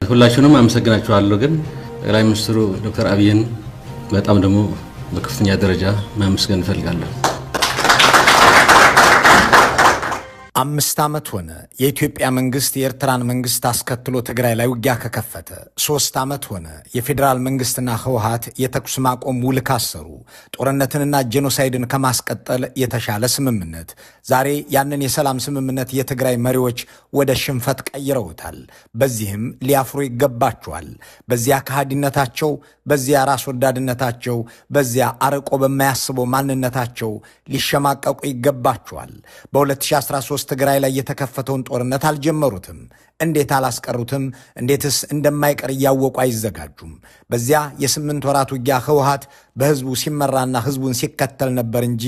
ሁላችሁንም አመሰግናችኋለሁ። ግን ጠቅላይ ሚኒስትሩ ዶክተር አብይን በጣም ደግሞ በከፍተኛ ደረጃ ማመስገን እፈልጋለሁ። 5 ዓመት ሆነ። የኢትዮጵያ መንግስት የኤርትራን መንግስት አስከትሎ ትግራይ ላይ ውጊያ ከከፈተ። 3 ዓመት ሆነ። የፌዴራል መንግስትና ህወሀት የተኩስ ማቆም ውል ካሰሩ። ጦርነትንና ጄኖሳይድን ከማስቀጠል የተሻለ ስምምነት። ዛሬ ያንን የሰላም ስምምነት የትግራይ መሪዎች ወደ ሽንፈት ቀይረውታል። በዚህም ሊያፍሩ ይገባቸዋል። በዚያ ከሃዲነታቸው፣ በዚያ ራስ ወዳድነታቸው፣ በዚያ አርቆ በማያስበው ማንነታቸው ሊሸማቀቁ ይገባቸዋል። በ2013 ትግራይ ላይ የተከፈተውን ጦርነት አልጀመሩትም። እንዴት አላስቀሩትም? እንዴትስ እንደማይቀር እያወቁ አይዘጋጁም? በዚያ የ8 ወራት ውጊያ ህወሀት በህዝቡ ሲመራና ህዝቡን ሲከተል ነበር እንጂ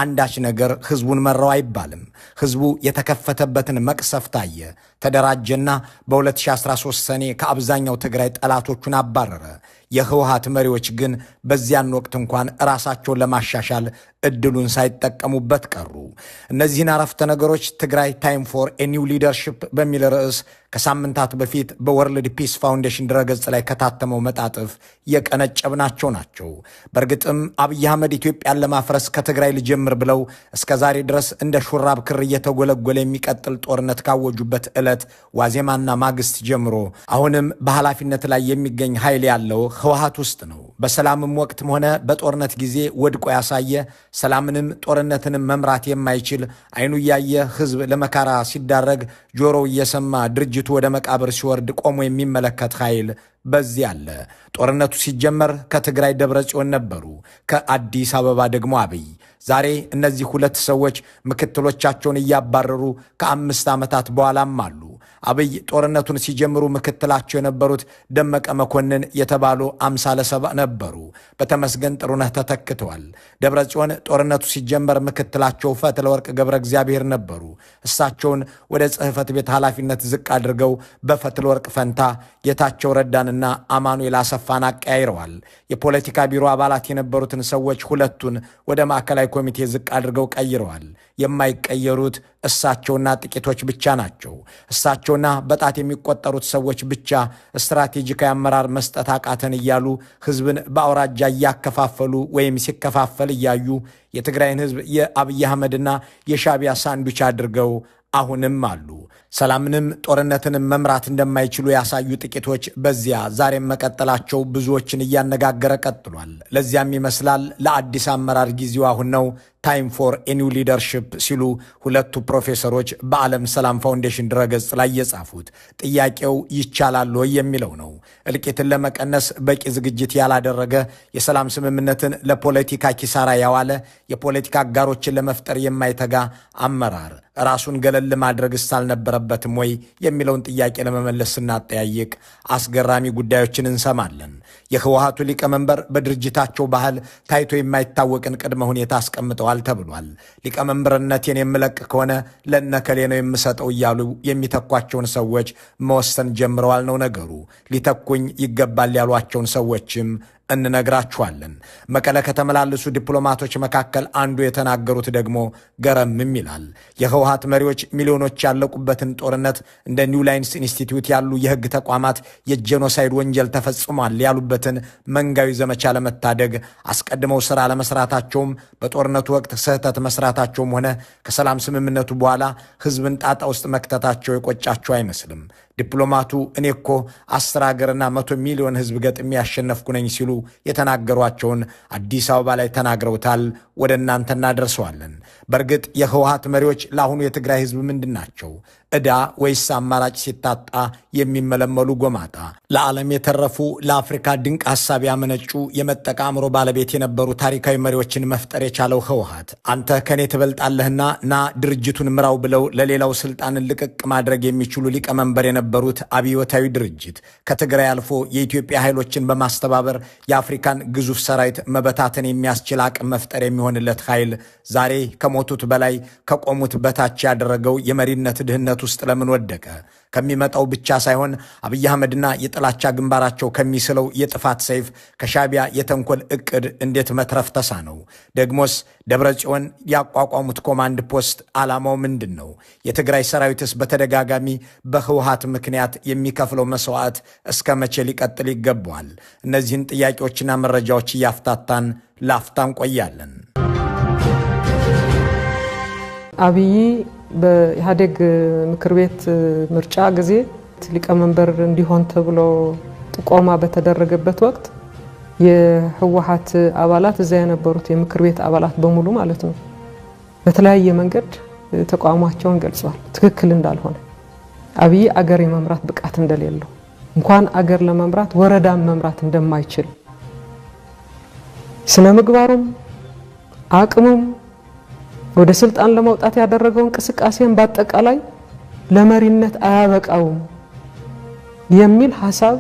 አንዳች ነገር ህዝቡን መራው አይባልም። ህዝቡ የተከፈተበትን መቅሰፍት አየ፣ ተደራጀና በ2013 ሰኔ ከአብዛኛው ትግራይ ጠላቶቹን አባረረ። የህወሀት መሪዎች ግን በዚያን ወቅት እንኳን ራሳቸውን ለማሻሻል እድሉን ሳይጠቀሙበት ቀሩ። እነዚህን አረፍተ ነገሮች "ትግራይ time for a new leadership" በሚል ርዕስ ከሳምንታት በፊት በ World Peace Foundation ድረገጽ ላይ ከታተመው መጣጥፍ የቀነጨብናቸው ናቸው። በእርግጥም አብይ አህመድ ኢትዮጵያን ለማፍረስ ከትግራይ ልጀምር ብለው እስከ ዛሬ ድረስ እንደ ሹራብ ክር እየተጎለጎለ የሚቀጥል ጦርነት ካወጁበት ዕለት ዋዜማና ማግስት ጀምሮ አሁንም በኃላፊነት ላይ የሚገኝ ኃይል ያለው ህወሀት ውስጥ ነው። በሰላምም ወቅትም ሆነ በጦርነት ጊዜ ወድቆ ያሳየ፣ ሰላምንም ጦርነትንም መምራት የማይችል፣ አይኑ እያየ ህዝብ ለመከራ ሲዳረግ፣ ጆሮው እየሰማ ድርጅቱ ወደ መቃብር ሲወርድ ቆሞ የሚመለከት ኃይል በዚህ አለ። ጦርነቱ ሲጀመር ከትግራይ ደብረ ጽዮን ነበሩ፣ ከአዲስ አበባ ደግሞ አብይ። ዛሬ እነዚህ ሁለት ሰዎች ምክትሎቻቸውን እያባረሩ ከ5 ዓመታት በኋላም አሉ። አብይ ጦርነቱን ሲጀምሩ ምክትላቸው የነበሩት ደመቀ መኮንን የተባሉ አምሳለ ሰብእ ነበሩ። በተመስገን ጥሩነህ ተተክተዋል። ደብረ ጽዮን ጦርነቱ ሲጀመር ምክትላቸው ፈትለወርቅ ገብረ እግዚአብሔር ነበሩ። እሳቸውን ወደ ጽሕፈት ቤት ኃላፊነት ዝቅ አድርገው በፈትለወርቅ ፈንታ ጌታቸው ረዳንና አማኑኤል አሰፋን አቀያይረዋል። የፖለቲካ ቢሮ አባላት የነበሩትን ሰዎች ሁለቱን ወደ ማዕከላዊ ኮሚቴ ዝቅ አድርገው ቀይረዋል። የማይቀየሩት እሳቸውና ጥቂቶች ብቻ ናቸው። እሳቸውና በጣት የሚቆጠሩት ሰዎች ብቻ ስትራቴጂካዊ አመራር መስጠት አቃተን እያሉ ህዝብን በአውራጃ እያከፋፈሉ ወይም ሲከፋፈል እያዩ የትግራይን ህዝብ የአብይ አህመድና የሻቢያ ሳንዱች አድርገው አሁንም አሉ። ሰላምንም ጦርነትንም መምራት እንደማይችሉ ያሳዩ ጥቂቶች በዚያ ዛሬም መቀጠላቸው ብዙዎችን እያነጋገረ ቀጥሏል። ለዚያም ይመስላል ለአዲስ አመራር ጊዜው አሁን ነው፣ time for a new leadership ሲሉ ሁለቱ ፕሮፌሰሮች በዓለም ሰላም ፋውንዴሽን ድረገጽ ላይ የጻፉት። ጥያቄው ይቻላል ወይ የሚለው ነው። እልቂትን ለመቀነስ በቂ ዝግጅት ያላደረገ፣ የሰላም ስምምነትን ለፖለቲካ ኪሳራ ያዋለ፣ የፖለቲካ አጋሮችን ለመፍጠር የማይተጋ አመራር ራሱን ገለል ማድረግስ አልነበረበትም ወይ የሚለውን ጥያቄ ለመመለስ ስናጠያይቅ አስገራሚ ጉዳዮችን እንሰማለን። የህወሀቱ ሊቀመንበር በድርጅታቸው ባህል ታይቶ የማይታወቅን ቅድመ ሁኔታ አስቀምጠዋል ተብሏል። ሊቀመንበርነቴን የምለቅ ከሆነ ለነከሌ ነው የምሰጠው እያሉ የሚተኳቸውን ሰዎች መወሰን ጀምረዋል ነው ነገሩ። ሊተኩኝ ይገባል ያሏቸውን ሰዎችም እንነግራችኋለን። መቀለ ከተመላለሱ ዲፕሎማቶች መካከል አንዱ የተናገሩት ደግሞ ገረምም ይላል። የህወሀት መሪዎች ሚሊዮኖች ያለቁበትን ጦርነት እንደ New Lines Institute ያሉ የህግ ተቋማት የጄኖሳይድ ወንጀል ተፈጽሟል ያሉበትን መንጋዊ ዘመቻ ለመታደግ አስቀድመው ስራ አለመስራታቸውም፣ በጦርነቱ ወቅት ስህተት መስራታቸውም ሆነ ከሰላም ስምምነቱ በኋላ ህዝብን ጣጣ ውስጥ መክተታቸው የቆጫቸው አይመስልም። ዲፕሎማቱ እኔ እኮ 10 ሀገርና 100 ሚሊዮን ህዝብ ገጥሜ ያሸነፍኩ ነኝ ሲሉ የተናገሯቸውን አዲስ አበባ ላይ ተናግረውታል። ወደ እናንተ እናደርሰዋለን። በእርግጥ የህወሀት መሪዎች ለአሁኑ የትግራይ ህዝብ ምንድን ናቸው? ዕዳ ወይስ አማራጭ ሲታጣ የሚመለመሉ ጎማጣ? ለዓለም የተረፉ፣ ለአፍሪካ ድንቅ ሀሳብ ያመነጩ፣ የመጠቀ አእምሮ ባለቤት የነበሩ ታሪካዊ መሪዎችን መፍጠር የቻለው ህወሀት አንተ ከኔ ትበልጣለህና ና ድርጅቱን ምራው ብለው ለሌላው ስልጣንን ልቅቅ ማድረግ የሚችሉ ሊቀመንበር የነበሩት አብዮታዊ ድርጅት፣ ከትግራይ አልፎ የኢትዮጵያ ኃይሎችን በማስተባበር የአፍሪካን ግዙፍ ሰራዊት መበታተን የሚያስችል አቅም መፍጠር የሚሆንለት ኃይል ዛሬ ከሞቱት በላይ ከቆሙት በታች ያደረገው የመሪነት ድህነቱ ጦርነት ውስጥ ለምን ወደቀ? ከሚመጣው ብቻ ሳይሆን አብይ አህመድና የጥላቻ ግንባራቸው ከሚስለው የጥፋት ሰይፍ፣ ከሻቢያ የተንኮል እቅድ እንዴት መትረፍ ተሳነው? ደግሞስ ደብረ ጽዮን ያቋቋሙት ኮማንድ ፖስት ዓላማው ምንድን ነው? የትግራይ ሰራዊትስ በተደጋጋሚ በህወሓት ምክንያት የሚከፍለው መስዋዕት እስከ መቼ ሊቀጥል ይገባዋል? እነዚህን ጥያቄዎችና መረጃዎች እያፍታታን ላፍታ እንቆያለን። አብይ በኢህአዴግ ምክር ቤት ምርጫ ጊዜ ሊቀመንበር እንዲሆን ተብሎ ጥቆማ በተደረገበት ወቅት የህወሓት አባላት፣ እዚያ የነበሩት የምክር ቤት አባላት በሙሉ ማለት ነው፣ በተለያየ መንገድ ተቃውሟቸውን ገልጸዋል። ትክክል እንዳልሆነ፣ አብይ አገር የመምራት ብቃት እንደሌለው፣ እንኳን አገር ለመምራት ወረዳን መምራት እንደማይችል፣ ስነ ምግባሩም አቅሙም ወደ ስልጣን ለመውጣት ያደረገው እንቅስቃሴን በአጠቃላይ ለመሪነት አያበቃውም የሚል ሀሳብ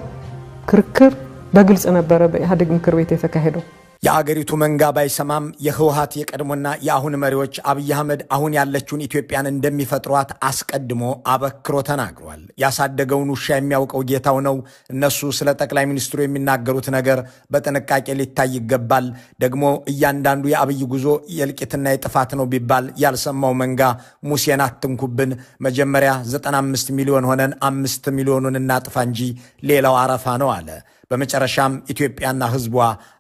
ክርክር በግልጽ ነበረ በኢህአዴግ ምክር ቤት የተካሄደው። የአገሪቱ መንጋ ባይሰማም የህወሓት የቀድሞና የአሁን መሪዎች አብይ አህመድ አሁን ያለችውን ኢትዮጵያን እንደሚፈጥሯት አስቀድሞ አበክሮ ተናግሯል። ያሳደገውን ውሻ የሚያውቀው ጌታው ነው። እነሱ ስለ ጠቅላይ ሚኒስትሩ የሚናገሩት ነገር በጥንቃቄ ሊታይ ይገባል። ደግሞ እያንዳንዱ የአብይ ጉዞ የእልቂትና የጥፋት ነው ቢባል ያልሰማው መንጋ ሙሴን አትንኩብን፣ መጀመሪያ 95 ሚሊዮን ሆነን 5 ሚሊዮኑን እናጥፋ እንጂ ሌላው አረፋ ነው አለ። በመጨረሻም ኢትዮጵያና ህዝቧ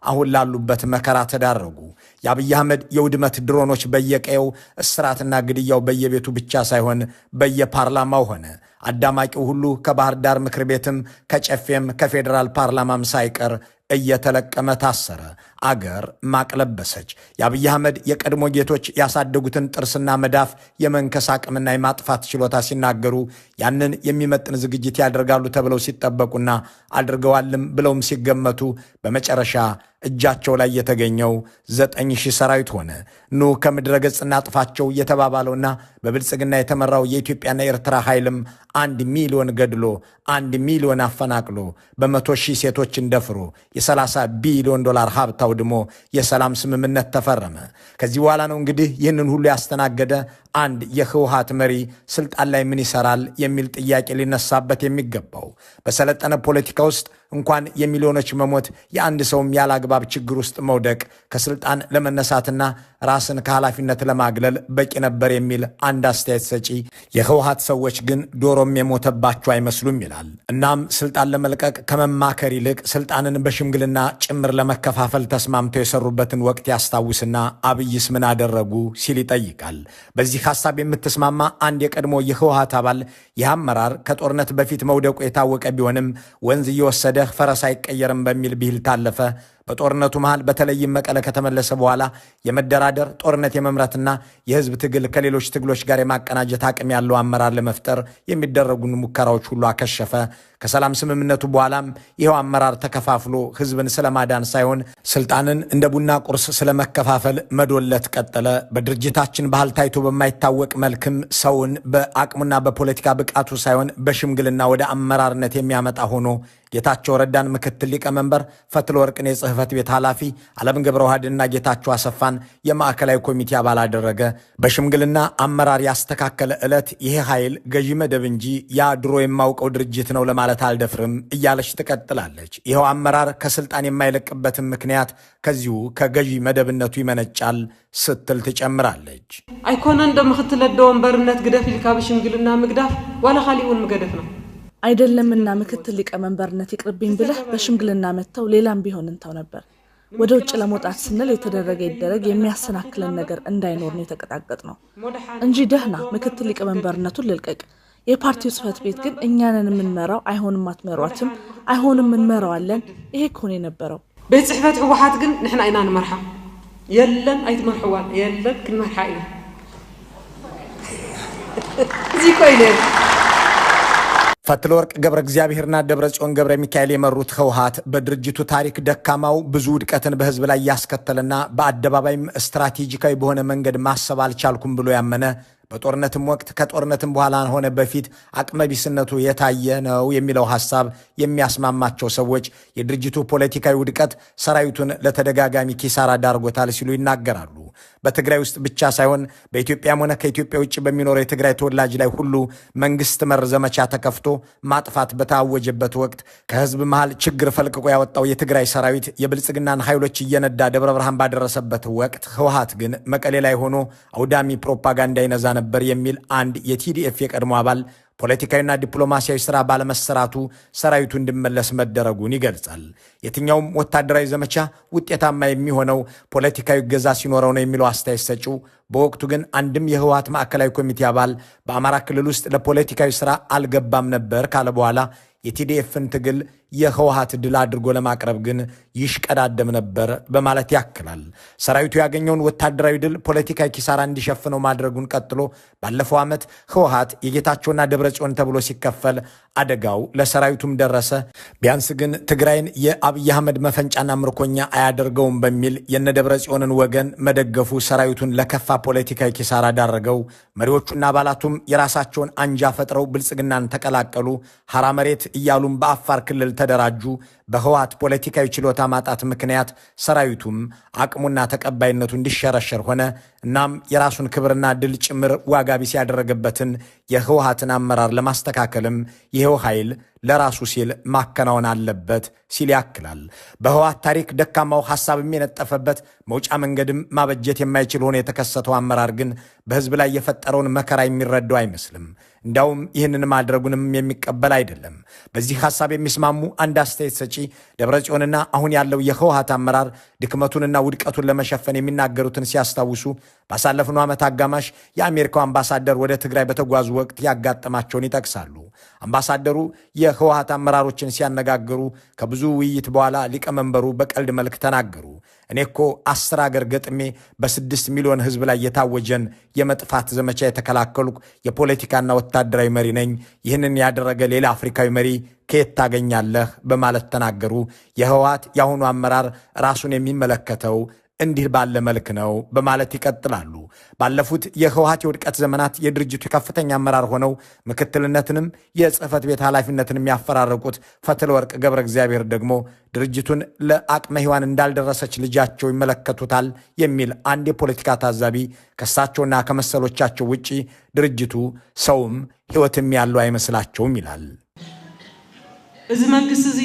አሁን ላሉበት መከራ ተዳረጉ። የአብይ አህመድ የውድመት ድሮኖች በየቀየው፣ እስራትና ግድያው በየቤቱ ብቻ ሳይሆን በየፓርላማው ሆነ። አዳማቂው ሁሉ ከባህር ዳር ምክር ቤትም ከጨፌም ከፌዴራል ፓርላማም ሳይቀር እየተለቀመ ታሰረ። አገር ማቅለበሰች። የአብይ አህመድ የቀድሞ ጌቶች ያሳደጉትን ጥርስና መዳፍ የመንከስ አቅምና የማጥፋት ችሎታ ሲናገሩ ያንን የሚመጥን ዝግጅት ያደርጋሉ ተብለው ሲጠበቁና አድርገዋልም ብለውም ሲገመቱ በመጨረሻ እጃቸው ላይ የተገኘው 9000 ሰራዊት ሆነ። ኑ ከምድረ ገጽ እናጥፋቸው የተባባለውና በብልጽግና የተመራው የኢትዮጵያና የኤርትራ ኃይልም 1 ሚሊዮን ገድሎ፣ 1 ሚሊዮን አፈናቅሎ፣ በ100,000 ሴቶችን ደፍሮ፣ የ30 ቢሊዮን ዶላር ሀብት አውድሞ የሰላም ስምምነት ተፈረመ። ከዚህ በኋላ ነው እንግዲህ ይህንን ሁሉ ያስተናገደ አንድ የህወሓት መሪ ስልጣን ላይ ምን ይሰራል የሚል ጥያቄ ሊነሳበት የሚገባው። በሰለጠነ ፖለቲካ ውስጥ እንኳን የሚሊዮኖች መሞት የአንድ ሰውም ያለ አግባብ ችግር ውስጥ መውደቅ ከስልጣን ለመነሳትና ራስን ከኃላፊነት ለማግለል በቂ ነበር የሚል አንድ አስተያየት ሰጪ፣ የህወሓት ሰዎች ግን ዶሮም የሞተባቸው አይመስሉም ይላል። እናም ስልጣን ለመልቀቅ ከመማከር ይልቅ ስልጣንን በሽምግልና ጭምር ለመከፋፈል ተስማምተው የሰሩበትን ወቅት ያስታውስና አብይስ ምን አደረጉ ሲል ይጠይቃል። በዚህ ሐሳብ የምትስማማ አንድ የቀድሞ የህወሓት አባል ይህ አመራር ከጦርነት በፊት መውደቁ የታወቀ ቢሆንም ወንዝ እየወሰደ ፈረስ አይቀየርም በሚል ብሂል ታለፈ። በጦርነቱ መሃል በተለይም መቀለ ከተመለሰ በኋላ የመደራደር፣ ጦርነት የመምራትና የህዝብ ትግል ከሌሎች ትግሎች ጋር የማቀናጀት አቅም ያለው አመራር ለመፍጠር የሚደረጉን ሙከራዎች ሁሉ አከሸፈ። ከሰላም ስምምነቱ በኋላም ይኸው አመራር ተከፋፍሎ ህዝብን ስለማዳን ሳይሆን ስልጣንን እንደ ቡና ቁርስ ስለመከፋፈል መዶለት ቀጠለ። በድርጅታችን ባህል ታይቶ በማይታወቅ መልክም ሰውን በአቅሙና በፖለቲካ ብቃቱ ሳይሆን በሽምግልና ወደ አመራርነት የሚያመጣ ሆኖ ጌታቸው ረዳን ምክትል ሊቀመንበር፣ ፈትለወርቅን የጽህፈት ቤት ኃላፊ፣ ዓለም ገብረዋህድና ጌታቸው አሰፋን የማዕከላዊ ኮሚቴ አባል አደረገ። በሽምግልና አመራር ያስተካከለ ዕለት ይሄ ኃይል ገዢ መደብ እንጂ ያ ድሮ የማውቀው ድርጅት ነው ለማለት አልደፍርም እያለች ትቀጥላለች። ይኸው አመራር ከስልጣን የማይለቅበትም ምክንያት ከዚሁ ከገዢ መደብነቱ ይመነጫል ስትል ትጨምራለች። ኣይኮነን ዶ ምክትል ኣዶ ወንበርነት ግደፍ ኢልካ ብሽምግልና ምግዳፍ፣ ዋላ ካሊእ እውን ምገደፍ ነው። አይደለምና ምክትል ሊቀመንበርነት ይቅርብኝ ብለህ በሽምግልና መጥተው ሌላም ቢሆን እንተው ነበር። ወደ ውጭ ለመውጣት ስንል የተደረገ ይደረግ የሚያሰናክለን ነገር እንዳይኖር ነው የተቀጣቀጥ ነው እንጂ ደህና ምክትል ሊቀመንበርነቱን ልልቀቅ። የፓርቲው ጽህፈት ቤት ግን እኛንን የምንመራው፣ አይሆንም አትመሯትም፣ አይሆንም እንመራዋለን። ይሄ እኮ ነው የነበረው። ቤት ፅሕፈት ህወሓት ግን ንሕና ኢና ንመርሓ፣ የለን ኣይትመርሕዋን፣ የለን ክንመርሓ ኢና፣ እዚ ኮይኑ። ፈትለወርቅ ገብረ እግዚአብሔርና ደብረጽዮን ገብረ ሚካኤል የመሩት ህወሓት በድርጅቱ ታሪክ ደካማው፣ ብዙ ውድቀትን በህዝብ ላይ ያስከተለና በአደባባይም ስትራቴጂካዊ በሆነ መንገድ ማሰብ አልቻልኩም ብሎ ያመነ፣ በጦርነትም ወቅት ከጦርነትም በኋላ ሆነ በፊት አቅመቢስነቱ የታየ ነው የሚለው ሐሳብ የሚያስማማቸው ሰዎች የድርጅቱ ፖለቲካዊ ውድቀት ሰራዊቱን ለተደጋጋሚ ኪሳራ ዳርጎታል ሲሉ ይናገራሉ። በትግራይ ውስጥ ብቻ ሳይሆን በኢትዮጵያም ሆነ ከኢትዮጵያ ውጭ በሚኖረው የትግራይ ተወላጅ ላይ ሁሉ መንግስት መር ዘመቻ ተከፍቶ ማጥፋት በታወጀበት ወቅት ከህዝብ መሃል ችግር ፈልቅቆ ያወጣው የትግራይ ሰራዊት የብልጽግናን ኃይሎች እየነዳ ደብረ ብርሃን ባደረሰበት ወቅት ህወሓት ግን መቀሌ ላይ ሆኖ አውዳሚ ፕሮፓጋንዳ ይነዛ ነበር የሚል አንድ የቲዲኤፍ የቀድሞ አባል ፖለቲካዊና ዲፕሎማሲያዊ ስራ ባለመሰራቱ ሰራዊቱ እንዲመለስ መደረጉን ይገልጻል። የትኛውም ወታደራዊ ዘመቻ ውጤታማ የሚሆነው ፖለቲካዊ ገዛ ሲኖረው ነው የሚለው አስተያየት ሰጪው በወቅቱ ግን አንድም የህወሓት ማዕከላዊ ኮሚቴ አባል በአማራ ክልል ውስጥ ለፖለቲካዊ ስራ አልገባም ነበር ካለ በኋላ የቲዲኤፍን ትግል የህወሓት ድል አድርጎ ለማቅረብ ግን ይሽቀዳደም ነበር በማለት ያክላል። ሰራዊቱ ያገኘውን ወታደራዊ ድል ፖለቲካዊ ኪሳራ እንዲሸፍነው ማድረጉን ቀጥሎ ባለፈው ዓመት ህወሓት የጌታቸውና ደብረጽዮን ተብሎ ሲከፈል አደጋው ለሰራዊቱም ደረሰ። ቢያንስ ግን ትግራይን የአብይ አህመድ መፈንጫና ምርኮኛ አያደርገውም በሚል የነ ደብረጽዮንን ወገን መደገፉ ሰራዊቱን ለከፋ ፖለቲካዊ ኪሳራ ዳረገው። መሪዎቹና አባላቱም የራሳቸውን አንጃ ፈጥረው ብልጽግናን ተቀላቀሉ። ሐራ መሬት እያሉም በአፋር ክልል ተደራጁ። በህወሓት ፖለቲካዊ ችሎታ ማጣት ምክንያት ሰራዊቱም አቅሙና ተቀባይነቱ እንዲሸረሸር ሆነ። እናም የራሱን ክብርና ድል ጭምር ዋጋ ቢስ ያደረገበትን የህወሓትን አመራር ለማስተካከልም ይሄው ኃይል ለራሱ ሲል ማከናወን አለበት ሲል ያክላል። በህወሓት ታሪክ ደካማው ሐሳብም የነጠፈበት መውጫ መንገድም ማበጀት የማይችል ሆኖ የተከሰተው አመራር ግን በህዝብ ላይ የፈጠረውን መከራ የሚረዳው አይመስልም። እንዳውም ይህንን ማድረጉንም የሚቀበል አይደለም። በዚህ ሐሳብ የሚስማሙ አንድ አስተያየት ሰጪ ደብረጽዮንና አሁን ያለው የህወሓት አመራር ድክመቱንና ውድቀቱን ለመሸፈን የሚናገሩትን ሲያስታውሱ ባሳለፍነው ዓመት አጋማሽ የአሜሪካው አምባሳደር ወደ ትግራይ በተጓዙ ወቅት ያጋጠማቸውን ይጠቅሳሉ። አምባሳደሩ የህወሓት አመራሮችን ሲያነጋግሩ ከብዙ ውይይት በኋላ ሊቀመንበሩ በቀልድ መልክ ተናገሩ። እኔ እኮ 10 አገር ገጥሜ በ6 ሚሊዮን ህዝብ ላይ የታወጀን የመጥፋት ዘመቻ የተከላከልኩ የፖለቲካና ወታደራዊ መሪ ነኝ። ይህንን ያደረገ ሌላ አፍሪካዊ መሪ ከየት ታገኛለህ? በማለት ተናገሩ። የህወሓት የአሁኑ አመራር ራሱን የሚመለከተው እንዲህ ባለ መልክ ነው በማለት ይቀጥላሉ። ባለፉት የህወሓት የውድቀት ዘመናት የድርጅቱ ከፍተኛ አመራር ሆነው ምክትልነትንም የጽህፈት ቤት ኃላፊነትንም ያፈራረቁት ፈትለወርቅ ገብረ እግዚአብሔር ደግሞ ድርጅቱን ለአቅመ ሔዋን እንዳልደረሰች ልጃቸው ይመለከቱታል የሚል አንድ የፖለቲካ ታዛቢ ከሳቸውና ከመሰሎቻቸው ውጪ ድርጅቱ ሰውም ህይወትም ያለው አይመስላቸውም ይላል። እዚ መንግስት እዚ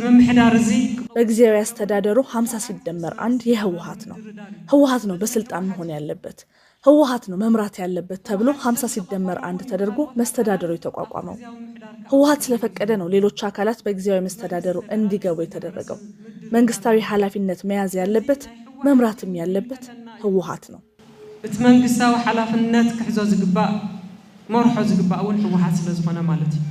ምምሕዳር እዚ በጊዜያዊ አስተዳደሩ 50 ሲደመር አንድ የህወሓት ነው። ህወሓት ነው በስልጣን መሆን ያለበት፣ ህወሓት ነው መምራት ያለበት ተብሎ 50 ሲደመር አንድ ተደርጎ መስተዳደሩ የተቋቋመው። ህወሓት ስለፈቀደ ነው ሌሎች አካላት በጊዜያዊ መስተዳደሩ እንዲገቡ የተደረገው። መንግስታዊ ኃላፊነት መያዝ ያለበት መምራትም ያለበት ህወሓት ነው። እቲ መንግስታዊ ኃላፊነት ክሕዞ ዝግባእ መርሖ ዝግባእ እውን ህወሓት ስለዝኾነ ማለት እዩ።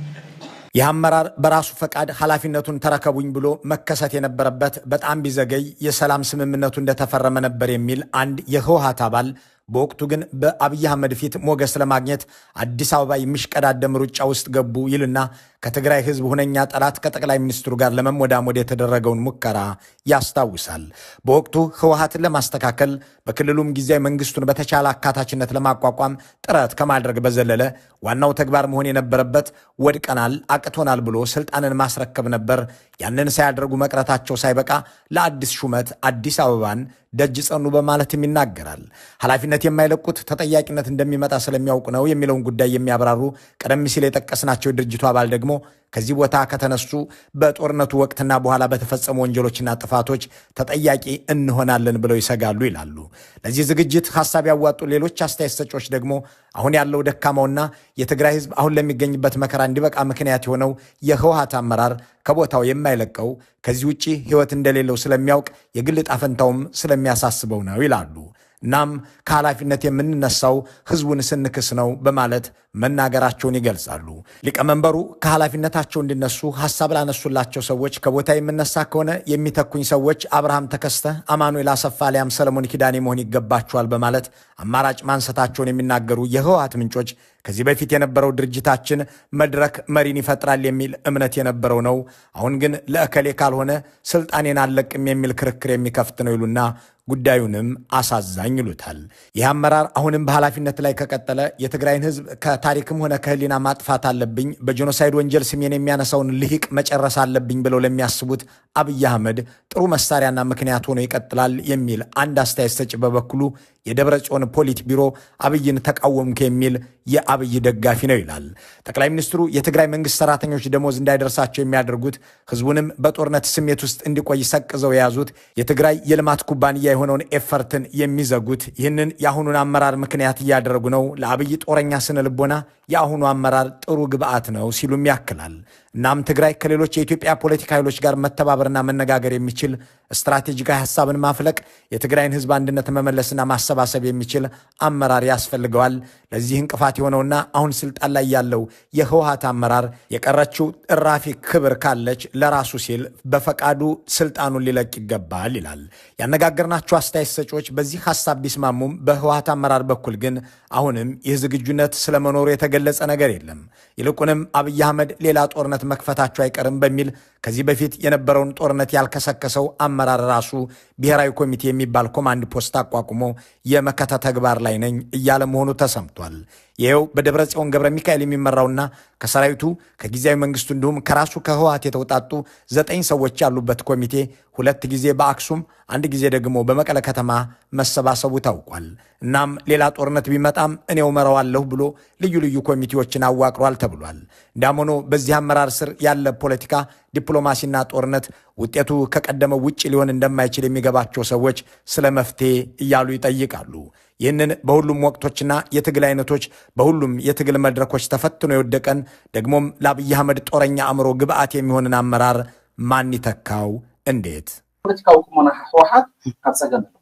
የአመራር በራሱ ፈቃድ ኃላፊነቱን ተረከቡኝ ብሎ መከሰት የነበረበት በጣም ቢዘገይ የሰላም ስምምነቱ እንደተፈረመ ነበር የሚል አንድ የህወሓት አባል በወቅቱ ግን በአብይ አህመድ ፊት ሞገስ ለማግኘት አዲስ አበባ የሚሽቀዳደም ሩጫ ውስጥ ገቡ ይልና ከትግራይ ህዝብ ሁነኛ ጠላት ከጠቅላይ ሚኒስትሩ ጋር ለመሞዳሞድ የተደረገውን ሙከራ ያስታውሳል። በወቅቱ ህወሓትን ለማስተካከል በክልሉም ጊዜያዊ መንግስቱን በተቻለ አካታችነት ለማቋቋም ጥረት ከማድረግ በዘለለ ዋናው ተግባር መሆን የነበረበት ወድቀናል፣ አቅቶናል ብሎ ስልጣንን ማስረከብ ነበር። ያንን ሳያደርጉ መቅረታቸው ሳይበቃ ለአዲስ ሹመት አዲስ አበባን ደጅ ጸኑ በማለትም ይናገራል። ኃላፊነት የማይለቁት ተጠያቂነት እንደሚመጣ ስለሚያውቁ ነው የሚለውን ጉዳይ የሚያብራሩ ቀደም ሲል የጠቀስናቸው የድርጅቱ አባል ደግሞ ከዚህ ቦታ ከተነሱ በጦርነቱ ወቅትና በኋላ በተፈጸሙ ወንጀሎችና ጥፋቶች ተጠያቂ እንሆናለን ብለው ይሰጋሉ ይላሉ። ለዚህ ዝግጅት ሐሳብ ያዋጡ ሌሎች አስተያየት ሰጪዎች ደግሞ አሁን ያለው ደካማውና የትግራይ ህዝብ አሁን ለሚገኝበት መከራ እንዲበቃ ምክንያት የሆነው የህወሓት አመራር ከቦታው የማይለቀው ከዚህ ውጪ ህይወት እንደሌለው ስለሚያውቅ የግል ጣፈንታውም ስለሚያሳስበው ነው ይላሉ። እናም ከኃላፊነት የምንነሳው ህዝቡን ስንክስ ነው በማለት መናገራቸውን ይገልጻሉ። ሊቀመንበሩ ከኃላፊነታቸው እንዲነሱ ሐሳብ ላነሱላቸው ሰዎች ከቦታ የምነሳ ከሆነ የሚተኩኝ ሰዎች አብርሃም ተከስተ፣ አማኑኤል አሰፋ ሊያም ሰለሞን ኪዳኔ መሆን ይገባቸዋል በማለት አማራጭ ማንሰታቸውን የሚናገሩ የህወሓት ምንጮች ከዚህ በፊት የነበረው ድርጅታችን መድረክ መሪን ይፈጥራል የሚል እምነት የነበረው ነው። አሁን ግን ለእከሌ ካልሆነ ስልጣኔን አልለቅም የሚል ክርክር የሚከፍት ነው ይሉና ጉዳዩንም አሳዛኝ ይሉታል። ይህ አመራር አሁንም በኃላፊነት ላይ ከቀጠለ የትግራይን ሕዝብ ከታሪክም ሆነ ከህሊና ማጥፋት አለብኝ፣ በጄኖሳይድ ወንጀል ስሜን የሚያነሳውን ልሂቅ መጨረስ አለብኝ ብለው ለሚያስቡት አብይ አህመድ ጥሩ መሳሪያና ምክንያት ሆኖ ይቀጥላል የሚል አንድ አስተያየት ሰጪ በበኩሉ የደብረ ጽዮን ፖሊት ቢሮ አብይን ተቃወምክ የሚል የአብይ ደጋፊ ነው ይላል። ጠቅላይ ሚኒስትሩ የትግራይ መንግስት ሰራተኞች ደሞዝ እንዳይደርሳቸው የሚያደርጉት፣ ህዝቡንም በጦርነት ስሜት ውስጥ እንዲቆይ ሰቅዘው የያዙት፣ የትግራይ የልማት ኩባንያ የሆነውን ኤፈርትን የሚዘጉት ይህንን የአሁኑን አመራር ምክንያት እያደረጉ ነው። ለአብይ ጦረኛ ስነ ልቦና የአሁኑ አመራር ጥሩ ግብአት ነው ሲሉም ያክላል። እናም ትግራይ ከሌሎች የኢትዮጵያ ፖለቲካ ኃይሎች ጋር መተባበርና መነጋገር የሚችል፣ ስትራቴጂካዊ ሀሳብን ማፍለቅ፣ የትግራይን ህዝብ አንድነት መመለስና ማሰባሰብ የሚችል አመራር ያስፈልገዋል። ለዚህ እንቅፋት የሆነውና አሁን ስልጣን ላይ ያለው የህወሓት አመራር የቀረችው እራፊ ክብር ካለች ለራሱ ሲል በፈቃዱ ስልጣኑን ሊለቅ ይገባል ይላል። ያነጋገርናቸው አስተያየት ሰጪዎች በዚህ ሀሳብ ቢስማሙም በህወሓት አመራር በኩል ግን አሁንም ይህ ዝግጁነት ስለመኖሩ የተገለጸ ነገር የለም። ይልቁንም አብይ አህመድ ሌላ ጦርነት መክፈታቸው አይቀርም በሚል ከዚህ በፊት የነበረውን ጦርነት ያልከሰከሰው አመራር ራሱ ብሔራዊ ኮሚቴ የሚባል ኮማንድ ፖስት አቋቁሞ የመከተ ተግባር ላይ ነኝ እያለ መሆኑ ተሰምቷል። ይኸው በደብረ ጽዮን ገብረ ሚካኤል የሚመራውና ከሰራዊቱ፣ ከጊዜያዊ መንግስቱ እንዲሁም ከራሱ ከህወሓት የተውጣጡ 9 ሰዎች ያሉበት ኮሚቴ 2 ጊዜ በአክሱም፣ 1 ጊዜ ደግሞ በመቀለ ከተማ መሰባሰቡ ታውቋል። እናም ሌላ ጦርነት ቢመጣም እኔው መራዋለሁ ብሎ ልዩ ልዩ ኮሚቴዎችን አዋቅሯል ተብሏል። እንዲያም ሆኖ በዚህ አመራር ስር ያለ ፖለቲካ፣ ዲፕሎማሲና ጦርነት ውጤቱ ከቀደመው ውጭ ሊሆን እንደማይችል የሚገባቸው ሰዎች ስለ መፍትሄ እያሉ ይጠይቃሉ። ይህንን በሁሉም ወቅቶችና የትግል አይነቶች በሁሉም የትግል መድረኮች ተፈትኖ የወደቀን፣ ደግሞም ለአብይ አህመድ ጦረኛ አእምሮ ግብአት የሚሆንን አመራር ማን ይተካው? እንዴት? ፖለቲካዊ ቁመና ህወሓት ካብ ፀገም ኣሎ።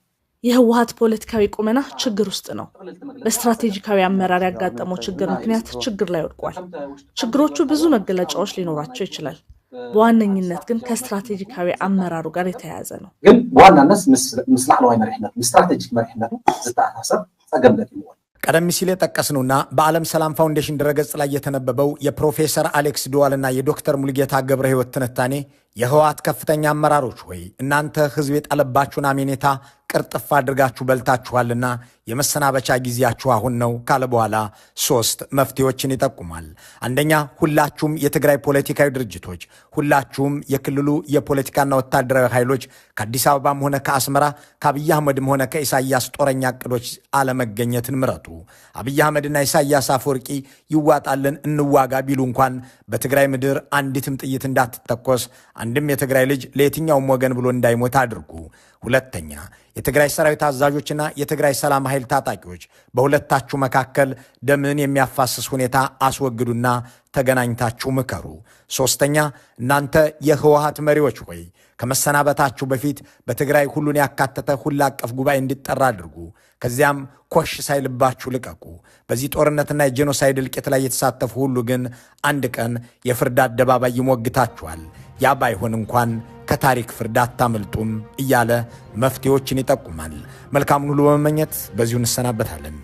የህወሓት ፖለቲካዊ ቁመና ችግር ውስጥ ነው። በስትራቴጂካዊ አመራር ያጋጠመው ችግር ምክንያት ችግር ላይ ወድቋል። ችግሮቹ ብዙ መገለጫዎች ሊኖራቸው ይችላል። በዋነኝነት ግን ከስትራቴጂካዊ አመራሩ ጋር የተያያዘ ነው። ግን ብዋናነት ምስ ላዕለዋይ መሪሕነት፣ ምስ ስትራቴጂክ መሪሕነቱ ዝተኣሳሰር ፀገም ገጢምዎ። ቀደም ሲል የጠቀስነውና በዓለም ሰላም ፋውንዴሽን ድረገጽ ላይ የተነበበው የፕሮፌሰር አሌክስ ዱዋልና የዶክተር ሙሉጌታ ገብረ ሕይወት ትንታኔ የህወሓት ከፍተኛ አመራሮች ሆይ፣ እናንተ ህዝብ የጣለባችሁን አመኔታ ቅርጥፍ አድርጋችሁ በልታችኋልና የመሰናበቻ ጊዜያችሁ አሁን ነው ካለ በኋላ 3 መፍትሄዎችን ይጠቁማል። አንደኛ፣ ሁላችሁም የትግራይ ፖለቲካዊ ድርጅቶች፣ ሁላችሁም የክልሉ የፖለቲካና ወታደራዊ ኃይሎች ከአዲስ አበባም ሆነ ከአስመራ፣ ከአብይ አህመድም ሆነ ከኢሳያስ ጦረኛ እቅዶች አለመገኘትን ምረጡ። አብይ አህመድና ኢሳያስ አፈወርቂ ይዋጣልን እንዋጋ ቢሉ እንኳን በትግራይ ምድር አንዲትም ጥይት እንዳትተኮስ፣ አንድም የትግራይ ልጅ ለየትኛውም ወገን ብሎ እንዳይሞት አድርጉ። ሁለተኛ፣ የትግራይ ሰራዊት አዛዦችና የትግራይ ሰላም ኃይል ታጣቂዎች በሁለታችሁ መካከል ደምን የሚያፋስስ ሁኔታ አስወግዱና ተገናኝታችሁ ምከሩ። ሶስተኛ፣ እናንተ የህወሓት መሪዎች ሆይ፣ ከመሰናበታችሁ በፊት በትግራይ ሁሉን ያካተተ ሁሉ አቀፍ ጉባኤ እንዲጠራ አድርጉ። ከዚያም ኮሽ ሳይልባችሁ ልቀቁ። በዚህ ጦርነትና የጄኖሳይድ እልቂት ላይ የተሳተፉ ሁሉ ግን አንድ ቀን የፍርድ አደባባይ ይሞግታችኋል። ያ ባይሆን እንኳን ከታሪክ ፍርድ አታመልጡም እያለ መፍትሄዎችን ይጠቁማል። መልካሙን ሁሉ በመመኘት በዚሁ እንሰናበታለን።